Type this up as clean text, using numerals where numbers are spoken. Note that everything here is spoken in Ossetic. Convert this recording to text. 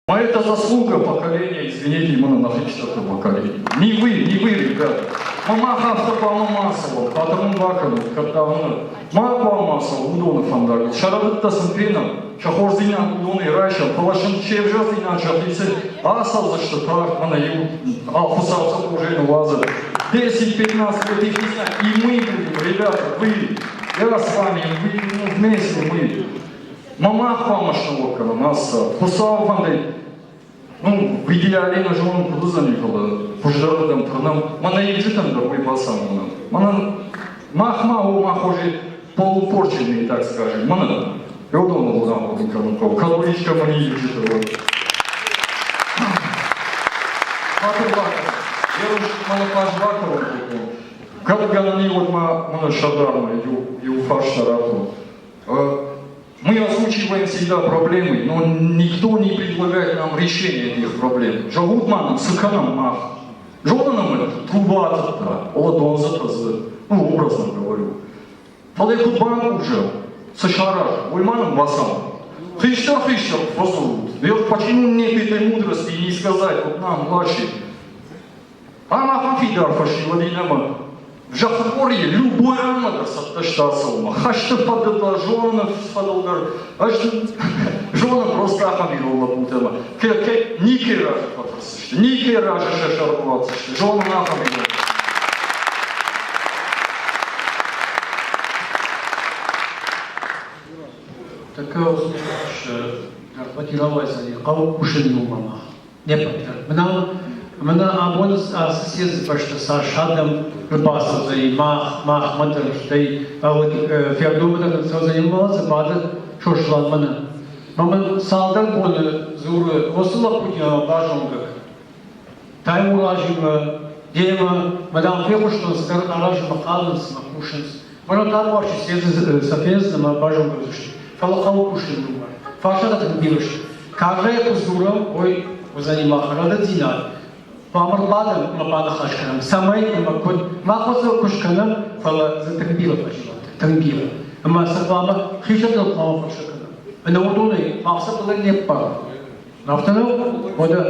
А это заслуга поколения, извините, именно на хичтата поколения. Не вы, не вы, ребята. Мама хавта патамун бакану, каттавна. Ма памасова, удона фандаг. Шарадытта сынпена, шахорзина удоны райша, палашын чевжазина чапицы, асал за что так, она ю, алфусавца уже лаза. 10-15 лет их не знаю. И мы будем, ребята, вы, я с вами, вы, ну, вместе мы. Мама хвамашного нас, хусау фандай, ну, в идеале на жон кудызани фала, пуждарадам трнам, мана евжитам да ой басам Мана махма о махожи полупорченный, так скажем. Мана ёдон лузам калунков, калоричка мани евжитам. Хатырбак, еруш мана пажбаков, как ганани вот ма мана шадарма, ю ю фаштарату. Мы озвучиваем всегда проблемы, но никто не предлагает нам решение этих проблем. Жагутманом, сыканом мах. Жонаном это труба оладонза ну, образно говорю. Фалекут банк уже, сашараж, уйманом басам. Хища, хища, позовут. Ведь почему нет этой мудрости и не сказать, вот нам, младший, а на фидар фашивадинама, Жахпорье, любой рамадар сатташтасалма, хашты паддала жона фадалдар, аж жона просто ахамировала путема. Ке нике ража патрсышты, нике ража шашарбуатсышты, жона нахамировала. Такая мотивация, кого кушали мама. Не патер. Мына абон ацы съезды фӕстӕ цас адӕм ӕрбацӕудзӕни мах, махмӕ дӕр, стӕй Фердомы дӕр ныццӕудзӕни ӕмӕ дзы бады Сослан мӕнӕ. Мӕ мын цалдӕр боны дзуры, уыцы лӕппутимӕ базонгӕ кӕн. Таймуразимӕ, демӕ, мӕ дам фехъуыстон, цыдӕр аразынмӕ хъавынц мӕ кусынц. Мӕнӕ Таймуразы съезды сӕ фендзынӕ мӕ базонгӕ уыдзысты. Фӕлӕ хъӕуы кусын иумӕ. Фарстатӕ тынг бирӕ сты. Карзӕй куы дзурӕм, уый уыдзӕни мах рӕдыддзинад. Хъуамӕ ӕрбадӕм ӕмӕ баныхас кӕнӕм, цӕмӕй ӕмӕ куыд. Мах уыцы куыст кӕнӕм, фӕлӕ дзы тынг бирӕ фӕзилӕнтӕ, тынг бирӕ. Ӕмӕ сӕ хъуамӕ хистӕртыл хъуамӕ фӕрсы кӕнӕм. Ӕнӕ уыдонӕй мах сӕ фылдӕр не ппарӕм. Афтӕ нӕу? Уӕдӕ.